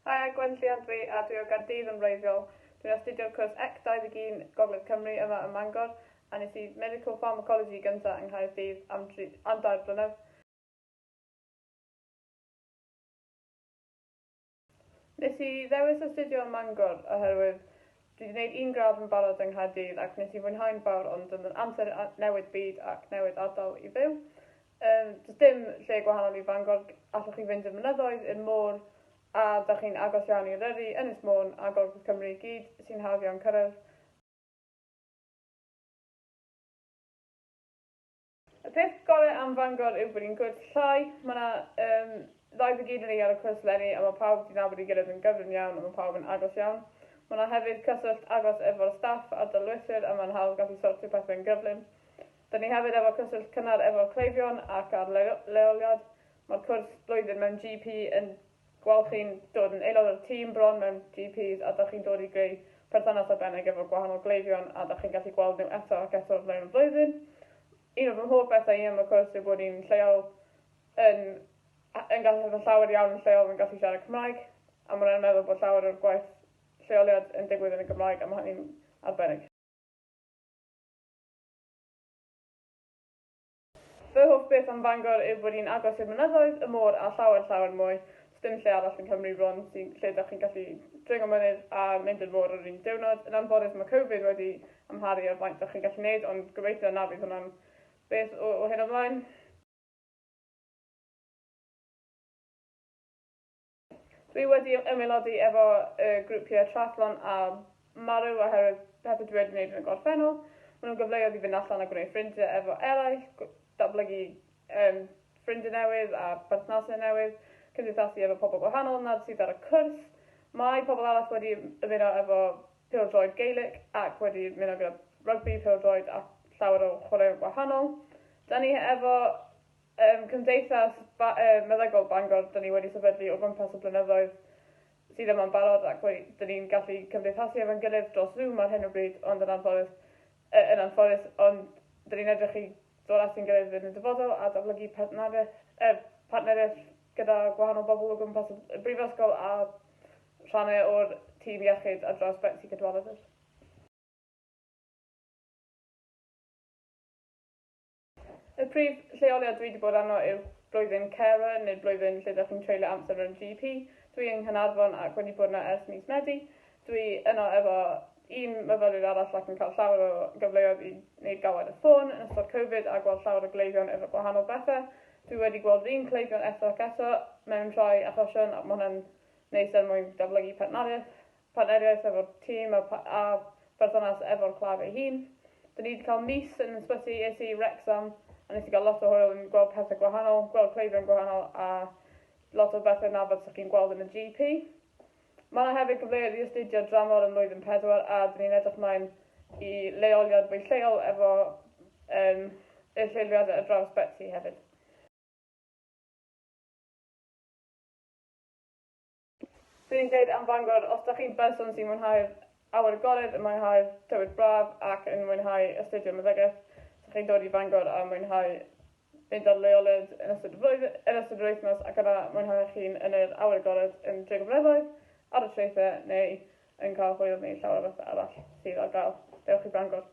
Haia, Gwenllian dwi a dwi o Gaerdydd yn wreiddiol. Dwi'n astudio'r cwrs ec 21 Gogledd Cymru yma ym Mangor a nes i Medical Pharmacology gynta yng Nghaerdydd am, dri, am dair blynedd. Nes i ddewis astudio ym Mangor oherwydd dwi wedi gwneud un gradd yn barod yng Nghaerdydd ac nes i fwynhau'n fawr ond yn amser newid byd ac newid ardal i fyw. Does dim lle gwahanol i Fangor, allwch chi fynd i'r mynyddoedd, i'r môr, a da chi'n agos iawn i Eryri, Ynys Môn a Gogledd Cymru i gyd, sy'n hawdd iawn cyrraedd. Y peth gorau am Fangor yw bod ni'n gwrs llai. Mae yna um, 21 o ni ar y cwrs leni a mae pawb wedi nabod ei gilydd yn gyflym iawn a mae pawb yn agos iawn. Mae yna hefyd cyswllt agos efo'r staff a'r darlithwyr a mae'n hawdd gallu sortio pethau yn gyflym. Da ni hefyd efo cyswllt cynnar efo'r cleifion ac ar leoliad. Mae'r cwrs blwyddyn mewn GP yn gweld chi'n dod yn aelod o'r tîm bron mewn GPs a da chi'n dod i greu perthynas arbennig efo gwahanol gleifion a da chi'n gallu gweld nhw eto ac eto o fewn y flwyddyn. Un o fy mhob bethau i am y cwrs yw bod ni'n lleol yn, yn gallu efo llawer iawn yn lleol yn gallu siarad Cymraeg a mae hwnna'n meddwl bod llawer o'r gwaith lleoliad yn digwydd yn y Gymraeg a mae hynny'n arbennig. Fy hoff beth am Fangor yw bod hi'n agos i'r mynyddoedd, y môr a llawer llawer mwy. Does dim lle arall yng Nghymru bron sy'n lle dach chi'n gallu dringo mynydd a mynd i'r môr ar yr un diwrnod. Yn anffodus mae Covid wedi amharu ar faint dach chi'n gallu neud ond gobeithio na fydd hwnna'n beth o, o hyn ymlaen. Dwi wedi ymaelodi efo y grwpiau triathlon a marw oherwydd pethau dwi wedi wneud yn y gorffennol. Maen nhw'n gyfleoedd i fynd allan a gwneud ffrindiau efo eraill, datblygu um, ffrindiau newydd a berthnasau newydd, cymdeithasu efo pobl gwahanol nad sydd ar y cwrs. Mae pobl arall wedi ymuno efo pêl-droed Gaelic ac wedi ymuno gyda rygbi, pêl-droed a llawer o chwaraeon gwahanol. Da ni efo Ym Cymdeithas ba- yy Meddygol Bangor, 'dyn ni wedi sefydlu o gwmpas y blynyddoedd sydd yma'n barod ac wedi, 'dyn ni'n gallu cymdeithasu efo'n gilydd dros Zoom ar hyn o bryd, ond yn anffodus, yy yn anffodus, ond 'dyn ni'n edrych i ddod at ein gilydd yn y dyfodol a datblygu partneriaeth, yy partneriaeth gyda gwahanol bobl o gwmpas y brifysgol a rhannau o'r tîm iechyd ar draws Betsi Cadwaladr. Y prif lleoliad dwi 'di bod arno yw blwyddyn carer neu blwyddyn lle dach chi'n treulio amser mewn GP. Dwi yng Nghaernarfon ac wedi bod yno ers mis Medi. Dwi yno efo un myfyriwr arall ac yn cael llawer o gyfleoedd i wneud galwad y ffôn yn ystod Covid a gweld llawer o gleifion efo gwahanol bethau. Dwi wedi gweld yr un cleifion eto ac eto mewn rhai achosion ac mae hwnna'n neis er mwyn datblygu partneriaeth partneriaeth efo'r tîm a, a pherthynas efo'r claf ei hun. Dyn ni wedi cael mis yn ysbyty, es i Wrexham, a nes i gael lot o hwyl yn gweld pethau gwahanol, gweld cleifion gwahanol a lot o bethau na fyddwch chi'n gweld yn y GP. Mae yna hefyd gyfleoedd i astudio dramor ym mlwyddyn pedwar a dyn ni'n edrych mlaen i leoliad fwy lleol efo um, y lleoliadau ar draws Betsi hefyd. Swn i'n deud am Fangor, os dach chi'n berson sy'n mwynhau'r awyr agored, yn mwynhau'r tywydd braf ac yn mwynhau astudio meddygaeth, 'sa chi'n dod i Fangor a mwynhau mynd ar leoliad yn ystod y flwyddyn, yn ystod yr wythnos ac yna mwynhau eich hun yn yr awyr agored yn Dringo Mynyddoedd, ar y traethau neu yn cael hwyl neu llawer o bethau arall sydd ar gael. Dewch i Fangor.